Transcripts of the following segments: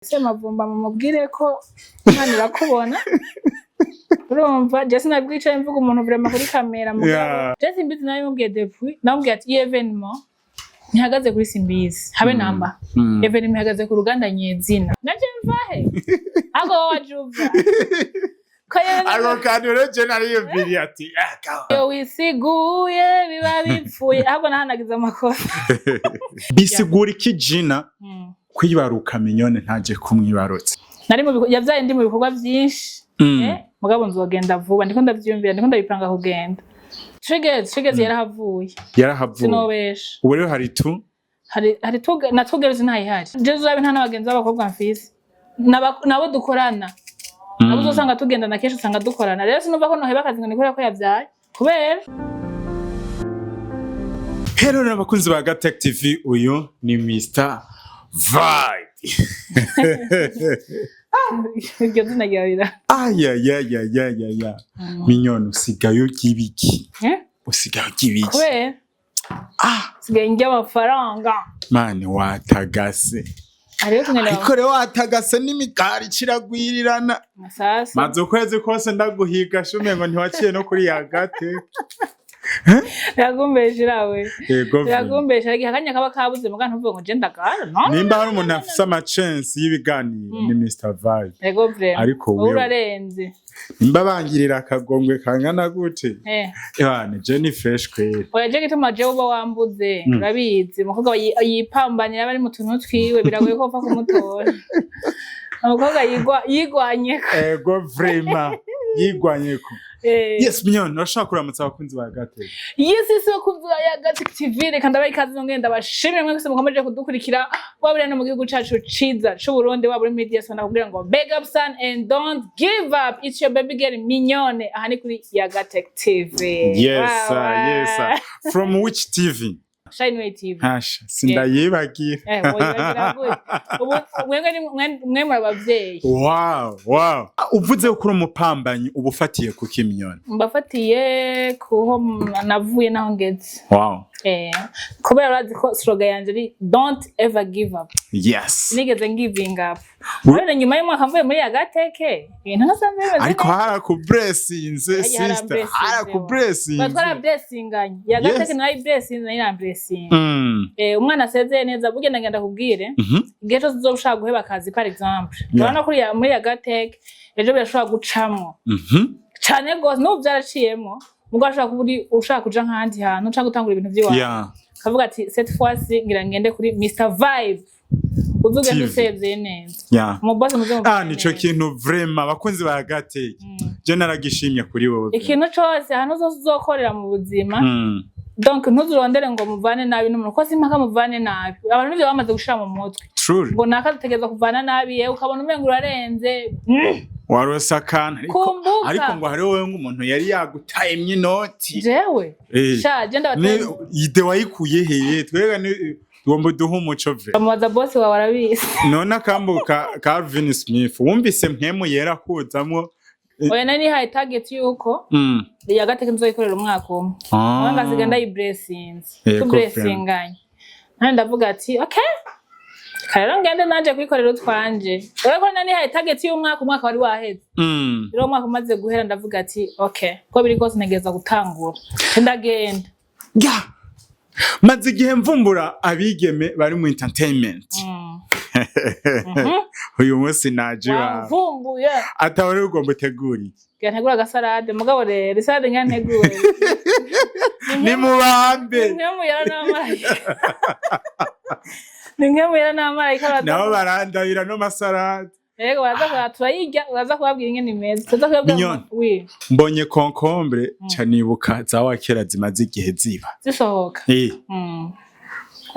Semavumba, mumubwire ko Imana irakubona. Urumva, je sinabwicaye mvuga umuntu vraiment kuri kamera, mugabo je Simbizi nabimubwiye depuis, namubwiye ati iyi événement ntihagaze kuri Simbizi habe namba. Événement ihagaze ku ruganda nyezina. Naje mvahe ahubwo wowe waje uva ko Ako kantu rero je nariyumviriye ati "Ah, iyo wisiguye biba bipfuye, ahubwo nahanagize amakosa. Bisigura iki, Gina, kwibaruka Mignone ntaje kumwibarutsa? Nari mu yavyaye ndi mu bikorwa vyinshi. Mugabo nzogenda vuba, ndiko ndavyiyumvira, ndiko ndabipanga kugenda. Trigger Trigger yarahavuye. Yarahavuye. Sinobesha. Ubu rero hari tu Hari na Tugers ntayihari. Je uzabe nta n'abagenzi b'abakobwa mfise. Nabo dukorana, nabo uzosanga tugendana kenshi, usanga dukorana. Rero sinumva ko noheba akazi ngo ni kubera ko yavyaye, kubera Hello n'abakunzi ba Gatech TV, uyu ni Mr Vibe. Iryo zina ryawe rira Ayayayayaya, Mignone, usigaye urya ibiki? Eh? Usigaye urya ibiki? Kubera Ah, sigaye ndya amafaranga. Mani, watagase. Hariho kungena. Ariko rero watagase n'imikari ciragwirirana. Sasa. Maze ukwezi kose ndaguhiga shume ngo ntiwaciye no kuri yagate. Biragumbesha irawe. Yego. Biragumbesha igihe akanya kaba kabuze, muga ntuvuge ngo je ndagara, no. Nimba hari umuntu afise amachance y'ibiganiro ni Mr Vibe. Yego, vraiment. Ariko wowe wewe urarenze. Nimba bangirira akagongwe kangana gute? Eh. Ebana, je ni fresh kweri. Oya, je gituma jewe uba wambuze, urabizi, umukobwa yipambanira aba ari mu tuntu twiwe, biragoye ko upfa kumutora. Umukobwa yigwanyeko. Ego, vraiment, yigwanyeko. Eh. Yes, Mignone, urashobora kuramutsa abakunzi ba Gatech? Yes, bakunzi ba Gatech TV, reka ndabaha ikaze, nongere ndabashimire mwese mukomeje kudukurikira, waba uri hano mu gihugu cacu ciza c'Uburundi, waba uri muri diaspora, ndakubwira ngo big up son and don't give up. It's your baby girl Mignone, aha ni kuri Yagatech TV. Yes Wow, sir, wow. yes sir. From which TV? Shineway TV. Hasha, sindayibagira. Eh, woyibagira gute? Ubu mwebwe mwe muri abavyeyi. Wow, uvuze ko uri umupambanyi, uba ufatiye kuki, Mignone? Mbafatiye kuho navuye naho ngeze. Eh, kubera urazi ko slogan yanje ari "Don't ever give up." Nigeze giving up? Rero nyuma y'umwaka mvuye muri Yagateke, ibintu nasanze bimeze Ariko neza. harakublessinze. Hariya Sister, haramblessinze. harakublessinze. Twarablessinganye. Yagateke narayiblessinze, nayo iramblessinga. Eh, umwana asezeye neza burya, ngenda kubwire, igihe cyose uzoba ushaka guheba akazi, par exemple, urabona ko muri Yagateke ejo birashobora gucamwo cane gose. N'ubu vyaraciyemwo, mugo ashobora kuba uri ushaka kuja nk'ahandi hantu canke gutangura ibintu vy'iwawe, kavuga ati cette fois ngira ngende kuri Mr Vibe, uzugenda TV. usezeye neza. Umubosi muze Ah, muvugane nico neza. kintu vraiment abakunzi ba Gateke, je naragishimye kuri wowe. Ikintu cose, ahantu zose uzokorera mu buzima, donc ntuzurondere ngo muvane nabi n'umuntu, kuko simpaka muvane nabi. Abantu nivyo bamaze gushira mu mutwe, ngo naka dutegerezwa kuvana nabi, yewe ukabona umengo urarenze. Warose akantu ariko Kumbuka. Ariko ngo hariho wowe ngo umuntu yari yagutayemye inoti. Jewe? Eh. Sha, je ndabateye. Idée wayikuye heye? Twega ni tugomba uduhe umuco vre. Bamubaza bosi wawe, arabizi. None akambu ka Calvin Smith wumvise mpemu yera kuzamwo? Oya, nari nihaye target yuko Yagateke nzoyikorera umwaka umwe. Ah. Ngasiga ndayiblessinze. Tublessinganye, nandi ndavuga ati okay, rero ngende nanje kwikorera utwanje. Urabona ko nari nihaye target y'umwaka, umwaka wari waheze. Rero umwaka umaze guhera, ndavuga ati okay, ko biri kose ntegereza gutangura, ndagenda. Ya, maze igihe mvumbura abigeme bari mu entertainment. Uyu munsi naje iwawe. Wamvumbuye. Ataba rero ugomba utegura iki? Ngira ntegure agasalade, mugabo rero isalade ngira ntegure Ni mubambe. Ni nkemuyera n'abamarayika, ni nkemuyera n'abamarayika baza Nabo barandabira no masalade. Yego, baraza kuba turayirya, uraza kubabwira ingene imeze, tuza kubabwira. Mignonne. Oui. Mbonye concombre ca nibuka za wakera zimaze igihe ziba Zisohoka. Eh.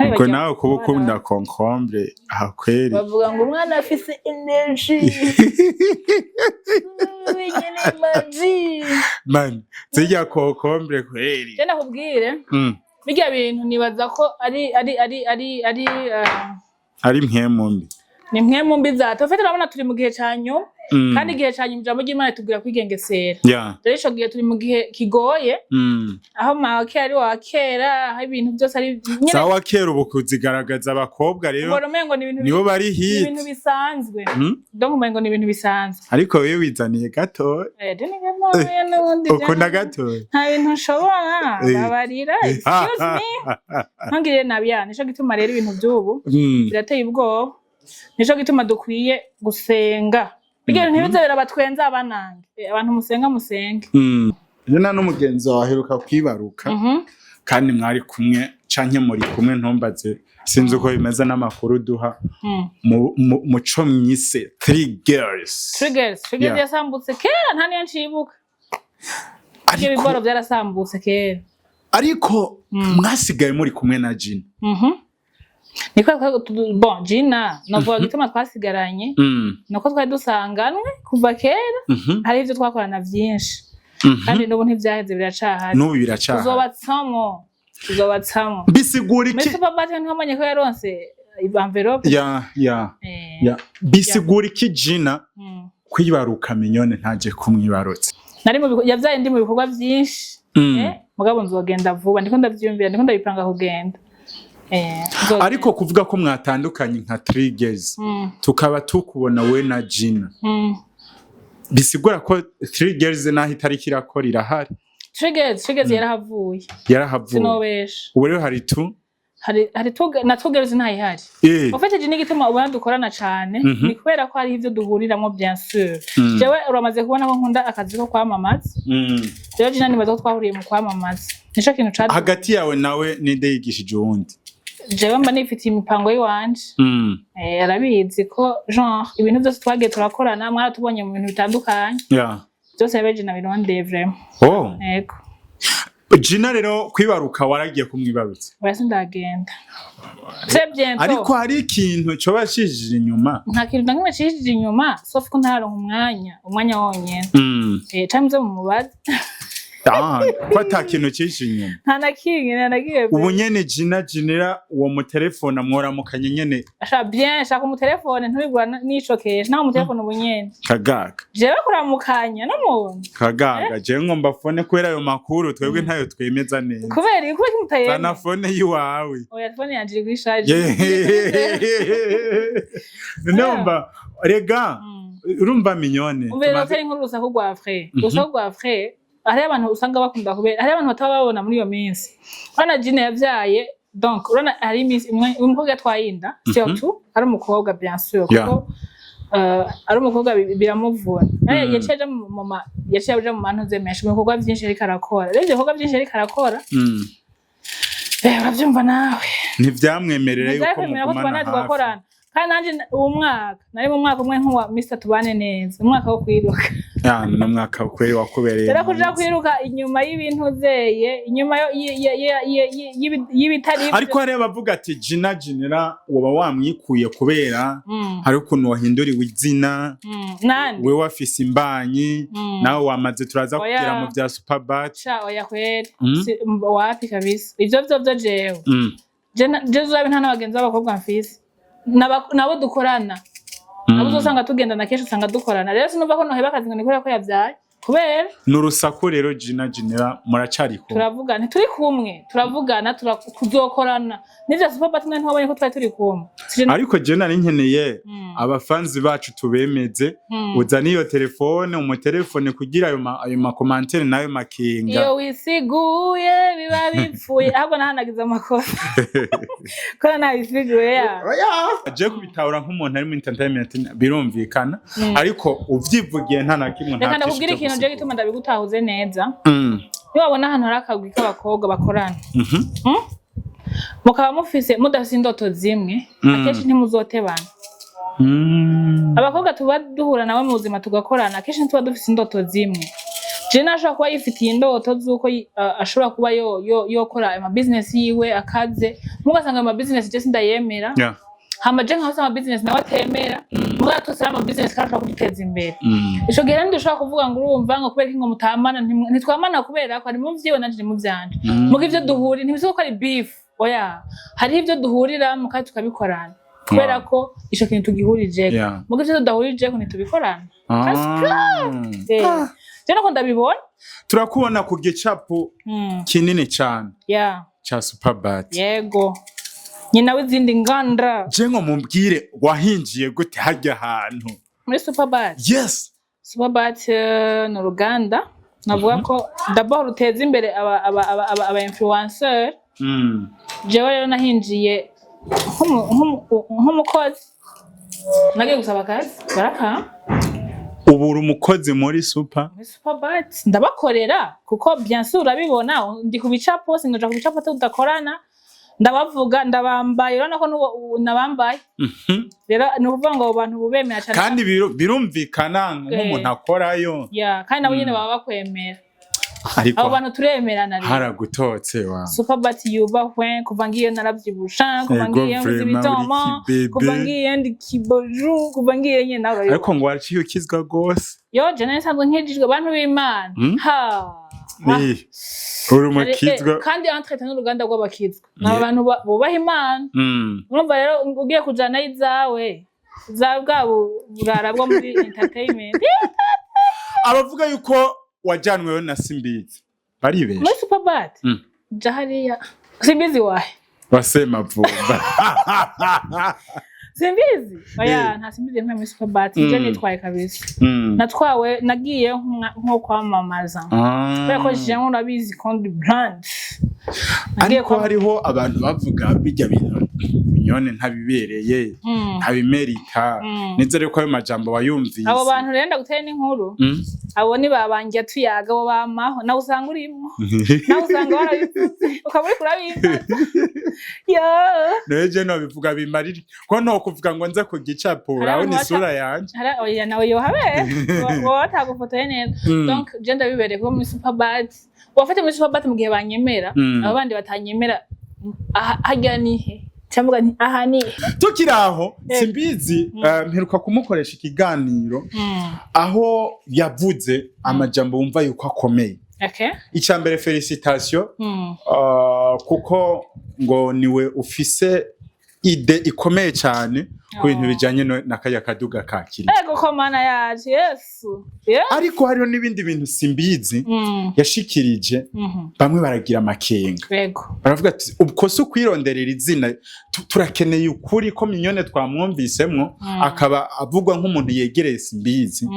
Ubwo nawe kuba ukunda concombre aha kweri. Bavuga ngo umwana afise energy wenyene maji. Man, zirya concombre kweri. Je nakubwire, birya bintu nibaza ko ari Ari mpwemu mbi. Ni mwe mu mbi za tofete. Urabona turi mu gihe ca nyuma. Kandi igihe ca nyuma, ijambo ry'Imana ritubwira kwigengesera. Rero ico gihe turi mu gihe kigoye, aho make ari wa kera, aho ibintu byose ari nyene. Sawa, kera ubu kuzigaragaza abakobwa rero Ubona umengo ni ibintu nibo bari ni hit. ibintu bisanzwe. Donc umengo ni ibintu bisanzwe. Ariko wewe wizaniye gato. Eh, je ni gatoya n'ubundi. Ukunda gato. Nta bintu nshobora. Babarira, excuse me, ntungirire nabi ya. Nico gituma rero ibintu by'ubu birateye ubwoba. Nico gituma dukwiye gusenga. Ibyo ntibize birabatwenza abanange. Abantu musenga, musenge. Jena n'umugenzi wawe aheruka kwibaruka, kandi mwari kumwe canke muri kumwe, ntumbaze, sinzi uko bimeze n'amakuru duha muco mwise Three Girls. Three Girls, Three Girls yasambutse kera, nta niyo ncibuka. Ibyo biboro byarasambutse kera. Ariko mwasigaye muri kumwe na Gina. Niko bon, Gina navuga gituma twasigaranye nuko twari dusanganwe kuva kera. Hari ivyo twakorana vyinshi, kandi n'ubu ntivyaheze, biracahari. N'ubu biracahari. Tuzobatsamwo, tuzobatsamwo. Bisigura Muri iki? Superbat ntiwamenye ko yaronse envelope? Ya. Ya, bisigura iki Gina kwibaruka Mignone ntaje kumwibarutsa? Nari mu yavyaye ndi mu bikorwa vyinshi. Mugabo nzogenda vuba, ndiko ndavyiyumvira, ndiko ndabipanga kugenda. Nzogenda. Ariko kuvuga ko mwatandukanye nka Three Girls, tukaba tukubona we na Gina, bisigura ko Three Girls naho itariki irakora irahari? Three Girls, Three Girls yarahavuye. Yarahavuye. Sinobesha. Ubu rero hari two Hari na Two Girls ntayihari. Ufite n'igituma ubona dukorana cane, ni kubera ko hari ivyo duhuriramo, bien sûr. Jewe uramaze kubona ko nkunda akazi ko kwamamaza. Rero Gina nibaza ko twahuriye mu kwamamaza, nico kintu cadu. Hagati yawe nawe ninde yigishije uwundi? Jewe mba nifitiye imipango y'iwanje. Arabizi ko genre ibintu byose twagiye turakorana, mwaratubonye mu bintu bitandukanye. Byose yabe Gina birondeye vraiment. Oh. Yego. Gina rero kwibaruka waragiye kumwibarutsa? Oya, sindagenda, très bientôt. Ariko hari ikintu coba cishije inyuma? Nta kintu na kimwe cishije inyuma, sauf ko ntararonka umwanya, umwanya wonyene. Canke muze mumubaze. Ah, ko ata kintu cishije inyuma. Nta na kimwe, nta na kimwe. Ubu nyene Gina, Ginera uwo mutelefone mworamukanye nyene? Asha bien, shaka umutelefone ntubigura nicokesha naho umutelefone ubu nyene. Kagaga. Jewe kuramukanya n'umuntu. Kagaga, jewe ngomba phone kubera ayo makuru twebwe ntayo twemeza neza. Kubera iki? Kubera iki mutayemera? Zana phone yiwawe. Oya, telefone yanje iri kuri charge. Ndumva rega, urumva Mignone Umve rero, atari inkuru, urusaku rwa frère, urusaku rwa frère. Hariho abantu usanga bakunda kubera hariho abantu bataba babona muri iyo minsi. Urabona Gina yavyaye, donc urabona hari iminsi imwe umukobwa yatwaye inda, surtout ari umukobwa, bien sûr, kuko ari umukobwa biramuvuna. Yaciye aja yaciye aja mu mantuze menshi, mu bikorwa vyinshi ariko arakora. Rero ivyo bikorwa vyinshi ariko arakora, uravyumva nawe. Ntivyamwemerera yuko Ntivyakwemerera ko mugumana tubana hafi. tugakorana. Kandi nanje uwo mwaka nari mu mwaka umwe nk'uwa Mr Tubane neza, umwaka wo kwiruka. Ya, ni umwaka kweri wakubereye Rero kuja mwiza. kwiruka inyuma y'ibintu zeye, inyuma y'ibitari ivyo. Ariko hariyo abavuga ati Gina Ginera woba wamwikuye kubera hari ukuntu wahinduriwe izina. Nande? Wewe wafise imbanyi, nawe wamaze turaza Oya. kugira mu bya Superbat. Sha, oya kweri. Wapi kabisa, ivyo vyo jewe je uzabe nta n'abagenzi b'abakobwa mfise. Nabo dukorana, nabo uzosanga tugendana kenshi, usanga dukorana. Rero sinumva ko noheba akazi ngo ni kubera ko yavyaye, kubera Ni urusaku rero. Gina Ginera muracari kumwe? Turavugana, ntituri kumwe, turavugana, tuzokorana n'ivya Superbat ntiwabonye ko twari turi kumwe? Ariko je nari nkeneye abafanzi bacu tubemeze, uzane iyo telefone, umutelefone, kugira ayo ma commentaires n'ayo makinga. Iyo wisiguye biba bipfuye, ahubwo nahanagize amakosa ko nabisiguye ya. Je kubitahura nk'umuntu ari muri entertainment birumvikana, ariko uvyivugiye nta na kimwe, nta Reka ndakubwira vyinshi vyo ikintu je gusigura. gituma ndabigutahuze neza. Niwabona ahantu hari akagwi k'abakobwa bakorana, mukaba mufise mudafise indoto zimwe, akenshi ntimuzotebana. Abakobwa tuba duhura nawe mu buzima tugakorana, akenshi ntituba dufise indoto zimwe. Je nashobora kuba yifitiye indoto z'uko ashobora kuba yokora ama business yiwe akaze, mugasanga ama business je sindayemera. Hama je nkafise ama business nawe atemera, mugabo twese ari ama business kandi ashobora kuduteza imbere. Ico gihe rero ntidushobora kuvuga ngo urumva ngo kubera ko ngo mutamana. Ntitwamana kubera ko ari mu vyiwe nanje ni mu vyanje. Muga ivyo duhurira ntibisuko ko ari beef, oya, hariho ivyo duhuriramo kandi tukabikorana. Kubera ko ico kintu tugihurijeko. Muga ivyo tudahurijeko ntitubikorana. Je nako ndabibona. Turakubona ku gicapu kinini cane ca Superbat. Yego, nyina w'izindi nganda. Je ngo mumbwire, wahinjiye gute harya hantu? Muri Superbat? Yes. Superbat ni uruganda navuga ko d'abord ruteza imbere aba influenceur. Jewe rero nahinjiye nk'umukozi, nagiye gusaba akazi barakampa. Ubu uri umukozi muri Super? Muri Superbat ndabakorera, kuko bien sûr urabibona ndi ku bicapo, singaja ku bicapo tudakorana. Ndabavuga, ndabambaye, urabona ko n'ubu ubu nabambaye. Rero ni ukuvuga ngo abo bantu bubemera cyane. Kandi birumvikana nk'umuntu akorayo. Ya, kandi nabo nyene baba bakwemera. Ariko Abo bantu turemerana rero. Haragutotse wa. Superbat yubahwe. Kuva ngiye naravyibusha, kuva Ego, ngiye mvuze vraiment, uri ibitomo, kibebe. kuva ngiye ndi kiboju, kuva ngiye nyene nawe urabibona. Ariko ngo waciye ukizwa gose. Yo, je nari nsanzwe nkijijwe, bantu b'Imana. Ha. Eh, uri umukizwa. Kandi entre n'uruganda rw'abakizwa ni abantu bubaha Imana. Urumva rero ugiye kujanayo izawe za bwa burara bwo muri entertainment. Abavuga yuko wajyanweyo na Simbizi baribesha. Muri Superbat? Ja hariya, Simbizi wahe? Wasemavumba. Simbizi, oya. Nta Simbizi nkwe muri Superbat. Je nitwaye kabisa. Natwawe, nagiye nko kwamamaza, kubera ko jewe urabizi ko ndi brand. Nagiye Ariko hariho abantu bavuga bijya bintu Mignone ntabibereye, ntabimerita. Nizere ko ayo majambo wayumvise. Abo bantu rero ndaguteye n'inkuru. Abo ni babanjye tuyaga, abo bamaho nawe usanga urimo, nawe usanga warabivuze ukaba uriko urabimbaza yo. Neje nobivuga bimarira ko no kuvuga ngo nze ku gicapo Hari urabona abantu isura yanje. Oya, nawe yohabera wowe batagufotoye neza. Donc je ndabibereye kuba muri Superbat, wafate muri Superbat mu gihe banyemera. Abo bandi batanyemera, aha harya nihe cyangwa nti aha nihe? Tukiri aho, Simbizi, mperuka kumukoresha ikiganiro aho yavuze amajambo wumva yuko akomeye. Icya mbere, félicitation, kuko ngo niwe ufise idée ikomeye cyane ku bintu bijanye na kajya kaduga ka kiri. Ego ko Mana yacu Yesu, yeah. Ariko hariho n'ibindi bintu Simbizi yashikirije, bamwe baragira amakenga. Baravuga ati ubwo si ukwironderera izina? Turakeneye ukuri ko Mignone twamwumvisemwo, akaba avugwa nk'umuntu yegereye Simbizi.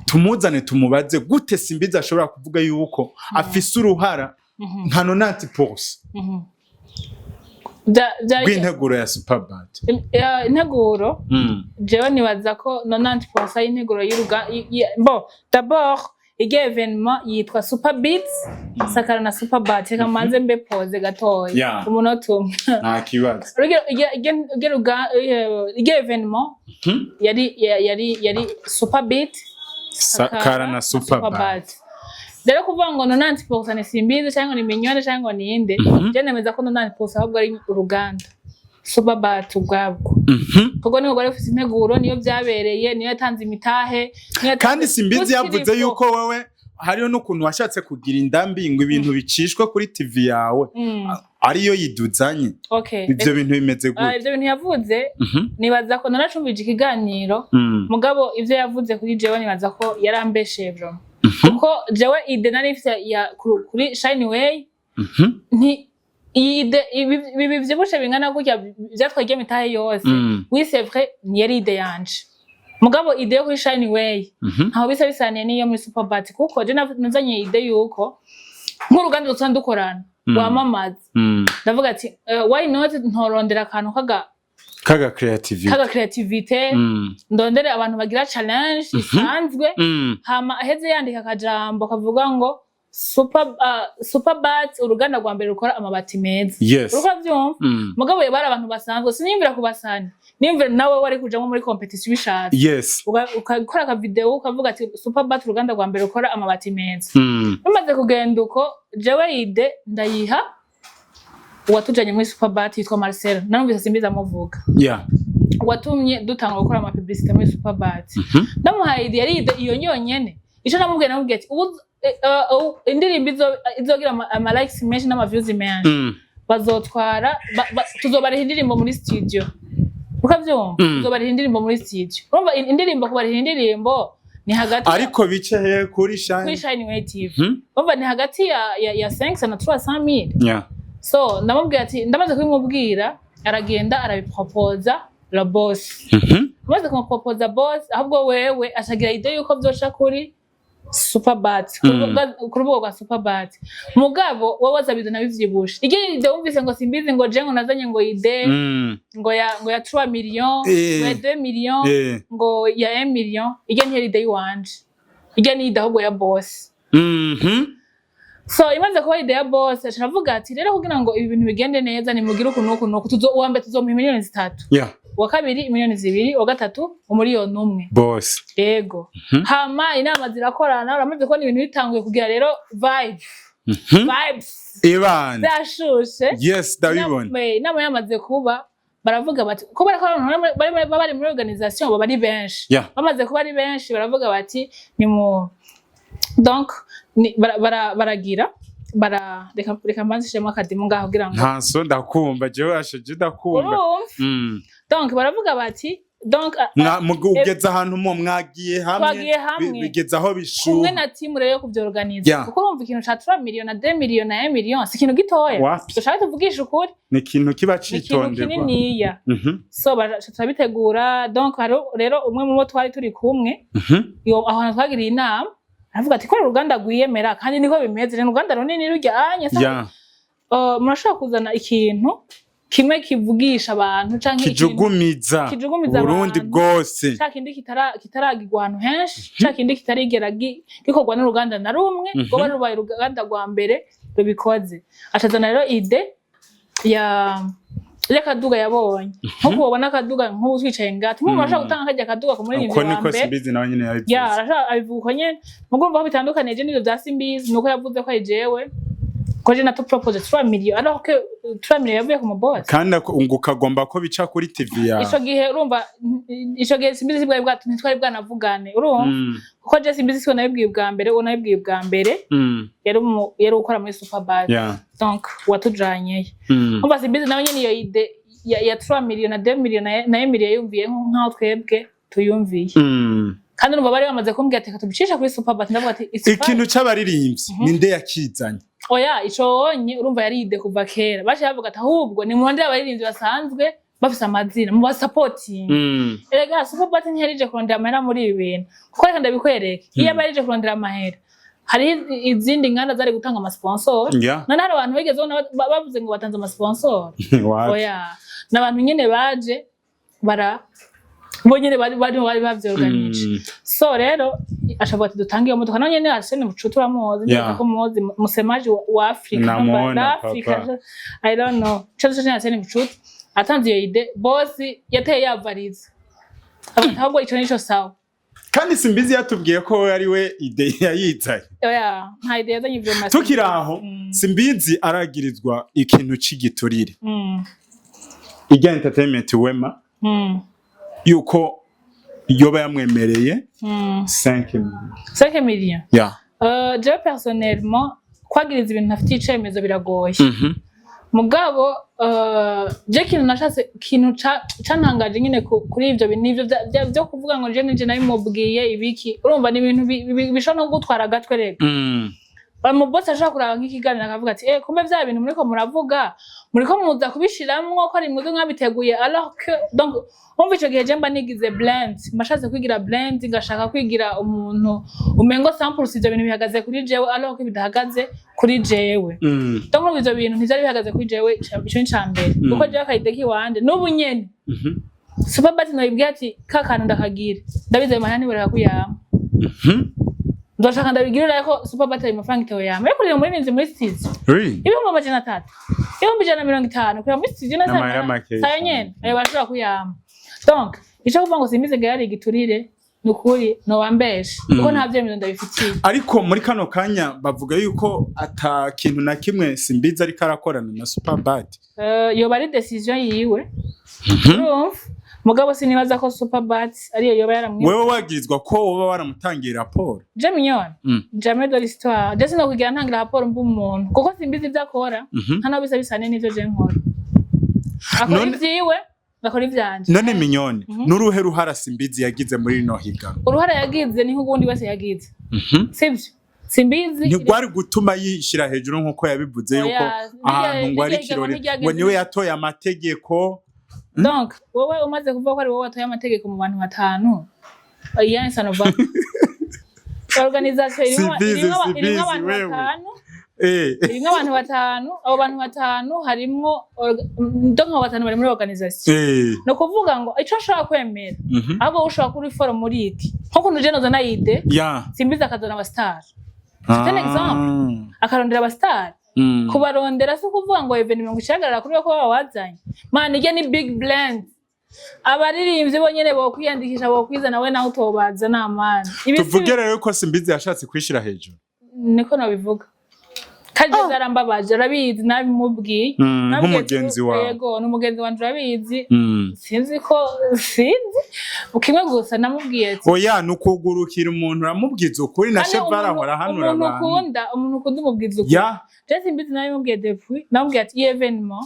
Tumuzane tumubaze gute Simbizi ashobora kuvuga yuko afise uruhara nka 90% rw'integuro ya Superbat. Integuro, jewe nibaza ko 90% y'integuro y'uruga bon, d'abord iryo événement yitwa Super Beats Sakara na Superbat. Reka manze mbe pose gatoya, umunota umwe. Nta kibazo. Urugero, iryo événement yari Super Beat Sakara na Superbat. Rero kuvuga ngo 90% ni Simbizi cyangwa ni Mignone cyangwa ni inde, je nemeza ko 90% ahubwo ari uruganda Superbat ubwabwo, kuko niho rwari rufise integuro, niyo byabereye, niyo yatanze imitahe, niyo yatanze. Kandi Simbizi yavuze Ukiri yuko wewe hariho n'ukuntu washatse kugira indambi ngo ibintu bicishwe kuri TV yawe, ariyo yiduzanye. Ivyo bintu bimeze gute? Ivyo bintu yavuze, nibaza ko naracumvije ikiganiro. Mugabo ivyo yavuze kuri jewe, nibaza ko yarambesheye vraiment, kuko jewe idée nari mfise ya kuri Shine Way, nti iyi idée, ibi bivyibushe bingana gutya vyatwaye imitahe yose. Oui, c'est vrai, ntiyari idée yanje, mugabo idée yo kuri Shine Way ntaho bisa bisaniye n'iyo muri Superbat, kuko je nazanye idée yuko nk'uruganda dusanzwe dukorana rwamamaza, ndavuga ati why not ntorondera akantu kaga kaga creativity, kaga creativité, ndondere abantu bagira challenge isanzwe, hama aheze yandika akajambo kavuga ngo Superbat, uruganda rwa mbere rukora amabati meza. Uriko uravyumva? Mugabo bari abantu basanzwe, siniyumvira kubasana, niyumvira nawe wari kujamwo muri competition ubishatse, ukakora aka video ukavuga ati Superbat, uruganda rwa mbere rukora amabati meza. Bimaze kugenda uko, jewe idée ndayiha uwatujanye muri Superbat yitwa Marcel, narumvise Simbizi amuvuga, watumye dutanga gukora ama publicité muri Superbat. Ndamuhaye idée, yari idée iyo nyonyene. Ico namubwiye, namubwiye ati ubu indirimbo izogira ama likes menshi n'ama views menshi, bazotwara tuzobariha indirimbo muri studio. Ukavyumva? Mm. Tuzobariha indirimbo muri studio. Urumva indirimbo, kubariha indirimbo ni hagati Ariko bice he? Kuri Shine? Kuri Shine Way TV. Urumva ni hagati ya 500 na 300 mille. So ndamubwira ati, ndamaze kubimubwira, aragenda arabiproposa la boss. Amaze kumuproposa boss, ahubwo wewe acagira idée yuko vyoca kuri Superbat, ku rubuga rwa Superbat. Mugabo wowe wazabizana bivyibushe, igihe idée wumvise ngo Simbizi, ngo je ngo nazanye ngo idée ngo ya 3 millions, ngo ya 2 millions, ngo ya 1 million, iryo ntiyari idée yiwanje, iryo ni idée ahubwo ya boss. So imaze kuba idée ya boss, aca aravuga ati: "Rero kugira ngo ibi bintu bigende neza, nimugire uku n'uku n'uku. Tuzo uwa mbere tuzomuha miliyoni 3, uwa kabiri miliyoni 2, uwa gatatu 1 miliyoni." Boss. Yego. Hama inama zirakorana. Uramaze kubona ibintu bitanguye kugira rero vibe, vibes Ibana. Byashushe. Yes, ndabibona. Inama yamaze kuba, baravuga bati, kubera ko abantu bari muri organisation baba ari benshi, bamaze kuba ari benshi, baravuga bati ni mu donc baragira bara reka mbanze akadimu ngaho kugira ngo Ntaso, ndakumva jewe, asheje, ndakumva. Urumva? Mm. Donc baravuga bati donc Ugeze ahantu mo mwagiye hamwe. Twagiye hamwe. Bigeze aho Kumwe bishuha. na team rero yo kuvyorganiza, kuko urumva ikintu ca 3 millions na 2 millions na 1 million si ikintu gitoya. Wapi. Dushaka tuvugisha ukuri. Ni ikintu kiba Ni ikintu citonderwa. kininiya. So turabitegura. Donc hari rero umwe mu bo twari turi kumwe, iyo aho hantu twagiriye inama, aravuga ati: "Ko uruganda rwiyemera, kandi niko bimeze, ni uruganda runini rujyanye, murashobora kuzana ikintu kimwe kivugisha abantu canke ikintu Kijugumiza kijugumiza Burundi abantu. bwose." Ca kindi kitaragirwa ahantu henshi, ca kindi kitarigera gikorwa n'uruganda na rumwe, rwoba rubaye uruganda rwa mbere rubikoze. Acazana rero idée ya y'akaduga yabonye, nkuko ubona akaduga nk'ubu twicaye ngaha, tumwe ashobora gutanga karya kaduga ku muririmbyi Uko wa niko mbere. Simbizi nawe nyene yabivuze. Ya, arashaka abivuga uko nyene. Mugo urumva aho bitandukanije n'ivyo vya Simbizi nuko yavuze ko ari jewe, ko je nato propose 3 millions, alors que 3 millions yavuye ku muboss. Kandi ngo ukagomba ko bica kuri TV yawe. Ico gihe urumva, ico gihe Simbizi bwari bwa ntitwari bwanavugane, urumva? Kuko je Simbizi siwe nabibwiye ubwa mbere, uwo nabibwiye ubwa mbere yari ukora muri Superbad, donc watujanyeyo. Umva, Simbizi nawe nyene iyo idée ya 3 millions na 2 millions na 1 million yumviye nkaho twebwe tuyumviye. Kandi urumva bari bamaze kumbwira ati: "Reka tubicishe kuri Superbad." Ndavuga ati: "It's fine." Ikintu c'abaririmbyi ninde yakizanye? Oya, ico wonye urumva yari idée kuva kera. Baciye bavuga ati: "Ahubwo ni murondere abaririmbyi basanzwe bafise amazina mu basapotinga." Erega Superbat ntiyarije kurondera amahera muri ibi bintu, kuko reka ndabikwereke, iyo aba yarije kurondera amahera, hariho izindi nganda zari gutanga amasponsor. None hari abantu bigeze ubona bavuze ngo batanze amasponsor? Wapi. Oya, ni abantu nyene baje bara bo nyene bari bavyorganije. So rero ashavuga ati: "Dutange iyo modoka." Nawe nyene Arsene Mucutu uramuzi? Ndibaza ko muzi, musemaji wa Afrika. Namuona, Na Afrika. Papa. I don't know. Ico cyo Arsene Mucutu atanze iyo idée, boss yateye yavariza. Avuga ati: "Ahubwo ico nico sawa." Kandi Simbizi yatubwiye ko we ari we idée yayizanye. Oya, nta idée yazanye ivyo masi. Tukiri aho, Simbizi aragirizwa ikintu c'igiturire, ijya entertainment Wema, yuko yoba yamwemereye 5 millions. 5 millions? Yeah. Jewe personnellement, kwagiriza ibintu ntafitiye icemezo biragoye. Mugabo je kintu nashatse, kintu cantangaje nyine kuri ivyo bintu nivyo vyo kuvuga ngo je nije nabimubwiye ibiki, urumva ni ibintu bishobora no gutwara agatwe rega. Mu boss ashobora kuraba nk'ikiganiro akavuga ati: "Eh, kumbe vya bintu muriko muravuga, muriko muza kubishiramwo ko ari mwebwe mwabiteguye." Alors que donc umva, ico gihe je mba nigize blind, mbashatse kwigira blind, ngashaka kwigira umuntu umengo sample ivyo bintu bihagaze kuri jewe, alors que bidahagaze kuri jewe. Donc urumva ivyo bintu ntivyari bihagaze kuri jewe. Ico ni ica mbere, kuko jewe aka idée kiwanje n'ubu nyene, Superbat nabibwiye ati: "Ka kantu ndakagira, ndabizi ayo mahera ntiboreka kuyampa." Nzoshaka ndabigira, ariko Superbat ayo mafaranga itewe yampa yo kurira umuririmbyi muri studio. 300,000, 150,000 kurira muri studio na N'amahera make. sayo nyene ayo bashobora kuyampa. Donc ico kuvuga ngo Simbizi ngo yari igiturire, ni ukuri nobambeshe, kuko nta vyemezo ndabifitiye. Ariko muri kano kanya bavuga yuko ata kintu na kimwe Simbizi ariko arakorana na Superbat. Yoba ari décision yiwe, urumva? Mugabo sinibaza ko Superbat ariyo yoba yaramwiye. Wewe wagirizwa ko woba waramutangiye raporo. Je Mignone? Jamais de l'histoire. Je sinokwigira ntangira raporo mba umuntu, kuko Simbizi ivyo akora, nta naho bisa bisane n'ivyo je nkora. Akora ivyiwe. Ngakora ivyanje. None Mignone, n'uruhe ruhara Simbizi yagize muri rino higanwa? Uruhara yagize ni nk'ubundi wese yagize, sivyo? Simbizi. Ntigwari gutuma yishira hejuru nk'uko yabivuze yuko Oya, ahantu ngo ari nirya higanwa ikirori ntiryagenze ngo niwe neza. yatoye amategeko. Donc wowe umaze kuvuga ko ari wowe watoye amategeko mu bantu batanu, yani ça ne va. Organisation irimwo Simbizi, irimwo Simbizi, abantu wewe. batanu. Irimwo abantu batanu. Abo bantu batanu harimwo donc abo batanu bari muri organisation. Ni ukuvuga ngo ico nshobora kwemera, ahubwo wowe ushobora kuba uri fort muri iki, nko kuntu je nozana idée, Simbizi akazana aba star. C'est un exemple. Akarondera aba star. Kubarondera si ukuvuga ngo événement ngo icahagarara kuri we ko baba wazanye. Man, irya ni big brand. Abaririmbyi bonyene bokwiyandikisha, bokwizana, we naho utobaza namani. Ibi si Tuvuge rero ko Simbizi yashatse kwishira hejuru. Niko nabivuga, kandi vyarambabaje, arabizi, nabimubwiye. Nabwiye Nk'umugenzi wawe. Yego, ni umugenzi wanje, urabizi. Sinzi ko, sinzi kimwe gusa namubwiye ati Oya, ni ukugurukira umuntu, uramubwiza ukuri na Kandi Chevara ahora ahanura umuntu abantu. ukunda, umuntu ukunda umubwiza ukuri. Je Simbizi nabimubwiye depuis, namubwiye ati iyi événement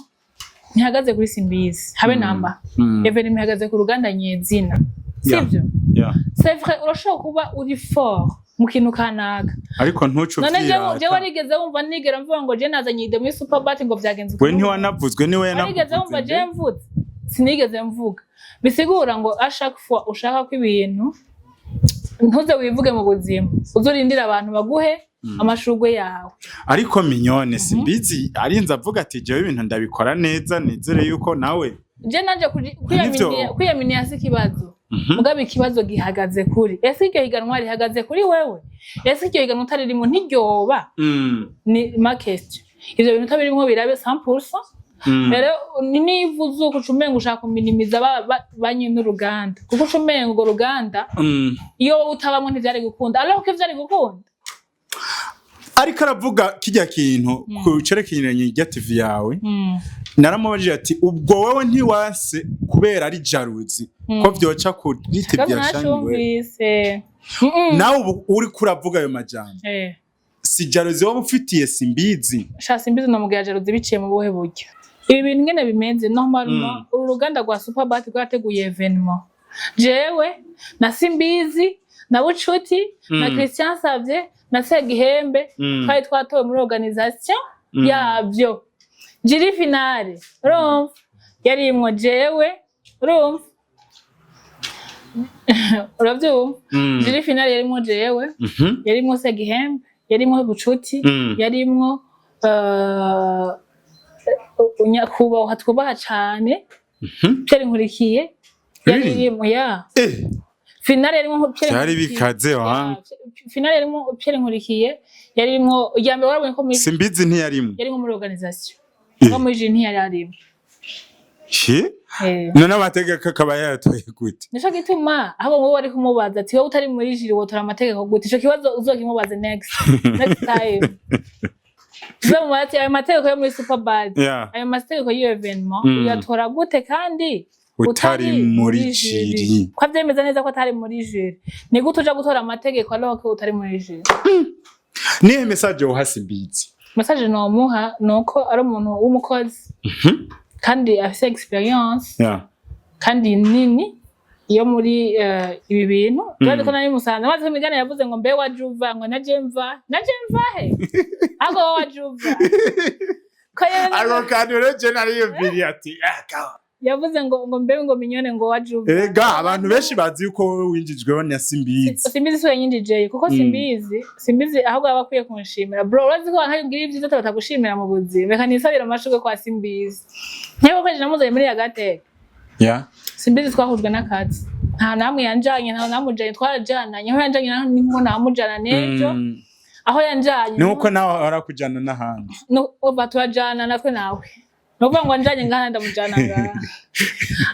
ntihagaze kuri Simbizi habe namba. Événement ihagaze ku ruganda nyezina, sivyo? Yeah. C'est vrai, urashobora kuba uri fort mu kintu kanaka, Ariko ntuce none jewe uvyirata. Warigeze wumva nigera mvuga ngo je nazanye idée muri Superbat ngo vyagenze We uku? ntiwanavuzwe, niwe Warigeze wumva yanakuvuze. je mvuze? Sinigeze mvuga. Bisigura ngo à chaque fois ushaka ko ibintu, ntuze wivuge mu buzima, uzurindire abantu baguhe amashurwe yawe. Ariko Mignone, Simbizi arinze avuga ati jewe ibintu ndabikora neza, nizere yuko nawe Je nanje kwiyaminiya si ikibazo. Mugabo ikibazo gihagaze kuri: ese iryo higanwa rihagaze kuri wewe? Ese iryo higanwa utaririmo ntiryoba? Ni ma question. Ivyo bintu utabirimwo birabe 100%. Rero ni niba uzuka uca umenga ushaka kuminimiza ba nyene uruganda, kuko uca umenga urwo ruganda iyo wowe utabamwo ntivyari gukunda, alors ko ivyari gukunda. Ariko aravuga kijya kintu ku cerekeranye irya TV yawe, naramubajije ati ubwo wowe ntiwanse kubera ari jalousie ko vyoca kuri TV Gato ya Shani we? nacumvise. Nawe ubu uriko uravuga ayo majambo, si jalousie wowe ufitiye Simbizi? Sha, Simbizi namubwira jalousie biciye mu buhe buryo? Ibi bintu ngene bimeze normalement, uru ruganda rwa Superbat rwateguye événement, jewe na Simbizi na Bucuti na Christian Savye na Segihembe twari twatowe muri organisation yavyo. Jury finale, urumva, yarimwo jewe, urumva, uravyumva? Jury finale yarimwo jewe, yarimwo Segihembe, yarimwo Bucuti, yarimwo nyakubahwa twubaha cane Pierre Nkurikiye yari Really? irimwo ya finale yarimwo Pierre Vyari Nkurikiye. bikaze Ya, wanga. Finale yarimwo Pierre Nkurikiye, yarimwo irya mbere, warabonye ko muri Simbizi ntiyarimwo? Yarimwo muri organisation, ngo muri jury ntiyari arimwo. He? Eh. None amategeko akaba yayatoye gute? Nico gituma ahubwo wowe wari kumubaza ati wowe utari muri jury wotora amategeko gute? Ico kibazo uzokimubaze next time. Uzomubaze ati ayo mategeko yo muri Superbad, ayo mategeko y'iyo événement, uyatora gute kandi utari muri jury? Ko avyemeza neza ko atari muri jury, ni gute uja gutora amategeko alors ko utari muri jury? Nihe message woha Simbizi? Message nomuha nuko ari umuntu w'umukozi kandi afise expérience kandi nini iyo muri ibi bintu. Urazi ko nari musanze maze imigani yavuze ngo mbe waje uva, ngo naje mva, naje mva he? Ahubwo wowe waje uva ko Ako kantu rero je nariyumviriye ati "Ah, yavuze ngo mbe ngo Mignone ngo waje uva. Erega abantu benshi bazi yuko wowe winjijweho na Simbizi. Simbizi si wenyinjijeyo, kuko Simbizi ahubwo aba akwiye kunshimira. Bro, urazi ko abantu ngira ibyiza batagushimira mu buzima. Reka nisabire amashurwe kwa Simbizi nk'uko kweje namuzanye muri Agateka. Simbizi twahujwe n'akazi, nta namwe yanjanye, nta namujanye, twarajananye. Aho yanjanye naho niho namujana n'ejo. Aho yanjanye Ni uko nawe arakujana n'ahandi. Uva turajana natwe nawe, ni ukuvuga ngo anjanye ngaha ndamujana ngaha,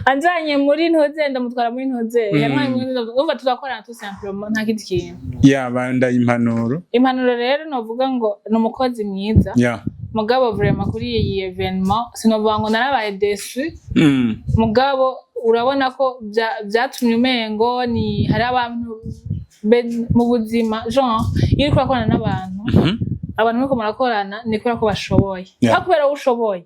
anjanye muri ntoze ndamutwara muri ntoze, yantwaye muri ntoze, umva turakorana tout simplement, nta kindi kintu. Yeah, bandaye impanuro. Impanuro rero novuga ngo ni umukozi mwiza. Mugabo vraiment kuri iyi événement sinovuga ngo narabaye déçu. Mugabo urabona ko vyatumye umengo ni hari abantu mu buzima, genre iyo uriko urakorana n'abantu, abantu muriko murakorana ni kubera ko bashoboye, aho kubera wowe ushoboye.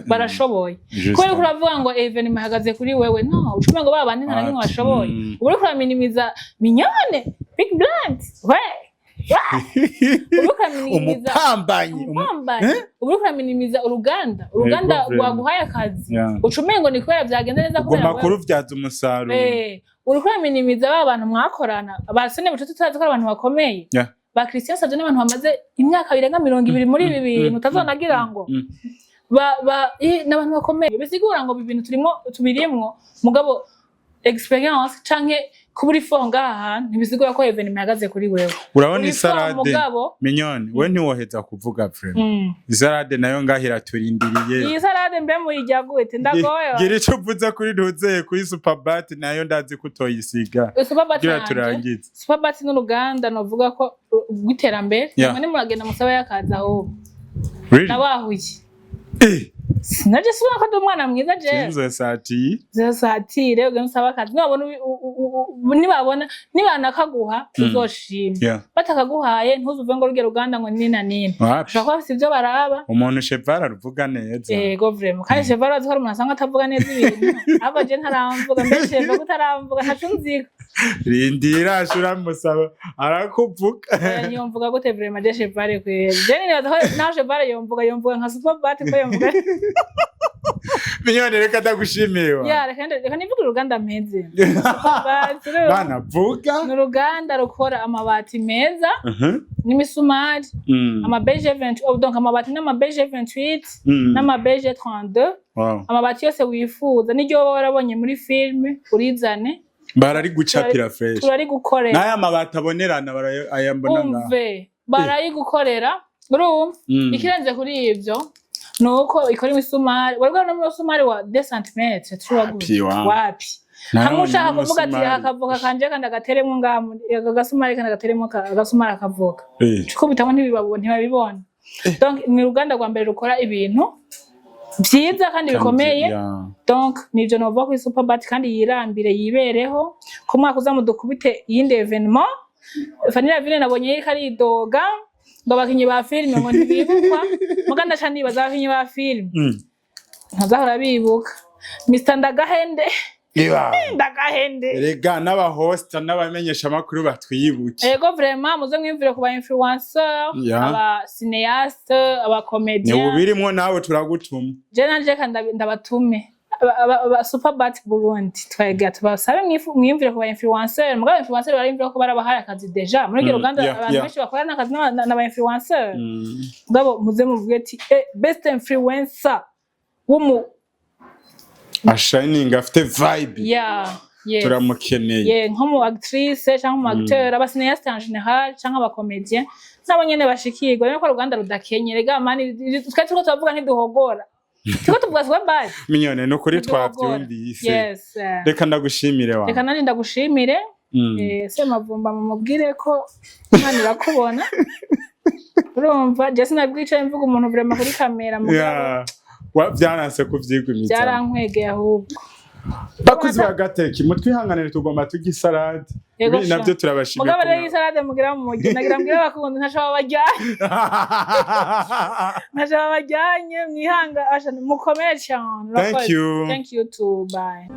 Barashoboye. Juste. Kubera ko uravuga ngo événement ihagaze kuri wewe, no ucume ngo ba bandi nta na kimwe bashoboye. Uba uriko uraminimiza Mignone Big Brand, we uriko uraminimiza Umupambanyi. Umupambanyi. Eh? Uba uriko uraminimiza uruganda Yego, vraiment. rwaguhaye akazi. Uca umengo ni kubera vyagenze neza kubera Ugomba wewe. kuruvyaza umusaruro. Uriko uraminimiza ba bantu mwakorana, ba Sone Bucuti, turazi ko ari abantu bakomeye. Ba Christian Savio n'abantu bamaze imyaka birenga 20 muri ibi bintu, utazonagira ngo ba ba n'abantu bakomeye. Bisigura ngo ibi bintu turimo tubirimwo, mugabo expérience canke kuba uri fort ngaha hantu ntibisigura ko événement ihagaze kuri wewe. Urabona Uri fort, isalade. mugabo Mignone, we ntiwoheza kuvuga vraiment. Isalade nayo ngaho iraturindiriye. Iyi salade mbe muyirya gute? Ndagoye. Gira ico uvuze kuri ntuzeye kuri Superbat, nayo ndazi ko utoyisiga. Superbat Gira yanje. turangize. Superbat n'uruganda novuga ko rw'iterambere. Mwe muragenda musabe y'akazi ahubwo. Really? Nabahuye. Sinaje sibona ko ndi umwana mwiza jewe. Sinzosatiye. Zosatire ugende usabe akazi, nibabona nibabona nibanakaguha uzoshima. Batakaguhaye ntuzuve ngo rurya ruganda ngo nini na nini. Wapi. Ushobora kuba bafise ivyo baraba. Umuntu Chevara aruvuga neza. Ego vraiment, kandi Chevara azi ko hari umuntu asanga atavuga neza ibintu, ahubwo je ntaramvuga. Mbe Cheva ko utaramvuga, ntaco nziko. Rindira, ashura musaba arakuvuga. Yomvuga gute vraiment? Je Chevare kweri, je nibaza ko naho Chevare yomvuga nka Superbat ko yomvuga. Mignone, reka ndagushimiye wa. Ya, reka nivuge uruganda mpeze. Superbat rero Bana vuga. ni uruganda rukora amabati meza n'imisumari, ama BG 20, oh, donc amabati n'ama BG 28 n'ama BG 32. Amabati yose wifuza n'iryo wowe warabonye muri filme urizane. Barari gucapira fresh. Turarigukorera. N'aya mabati abonerana ayambona ngaha. Umve, barayigukorera, urumva? Ikirenze kuri ivyo ni uko ikora imisumari. Wari bwabona umusumari wa 2 cm? Wapi, wa. Wapi. Narabonye Hamwe ushaka kuvuga ati n'umusumari. Akavoka kanje kandi agateremwo ngaha aka gasumari kandi agateremwo agasumari akavoka kubitamo, ntibabibona. Donc ni uruganda rwa mbere rukora ibintu vyiza kandi bikomeye. Donc nivyo novuga kuri Superbat, kandi yirambire yibereho ko mwaka uza mudukubite iyindi événement. Fanny Lavine nabonye yariko aridoga ngo abakinyi ba filime ngo ntibibukwa, muga ndaca nibaza abakinyi ba filime ntazahora bibuka Mr Ndagahende. Iba. Ndagahende. Erega n'abahosta n'abamenyesha amakuru batwibuke. Ego vraiment, muze mwiyumvire ku ba influenceur, aba cinéaste, aba Ni comédien. ubirimwo nawe, turagutuma. Je nanje reka ndabatume aba Superbat Burundi, twega tubasabe mwiyumvire ku ba influenceur. Mugabo influenceur bariyumvira ko barabahaye akazi déjà muri iryo ruganda. Abantu benshi bakora n'akazi n'aba influenceur. Mugabo muze muvuge ati best influencer w'umu Ashining, afite vibe. Yeah, yes. Turamukeneye. Yeah, nko mu actrice cyangwa mu acteur, aba cinéaste en général cyangwa aba comédien nabo nyene bashikirwa. Rero ko uruganda rudakenye rega mani, twe turiko turavuga ntiduhogora, turiko tuvuga Superbat. Mignone, ni ukuri Ntiduhogora. twavyumvise. Yes. Reka ndagushimire wa. Reka nanjye ndagushimire. Semavumba mumubwire ko Imana irakubona. Urumva je sinabwicaye mvuga umuntu vraiment kuri kamera, mugabo Yeah. Vyaranse kuvyigumiza. Byarankwegeye ahubwo. Bakuzi ba Gateki, mutwihanganire, tugomba turya isalade. Yego Ibi sha. navyo turabashimiye. Mugabo rero isalade mugira mu mugi, nagira mbwire abakunzi ntaco babajyanye, ntaco babajyanye, mwihanga asha mukomere cyane. Thank Urakoze. you. Thank you too, bye.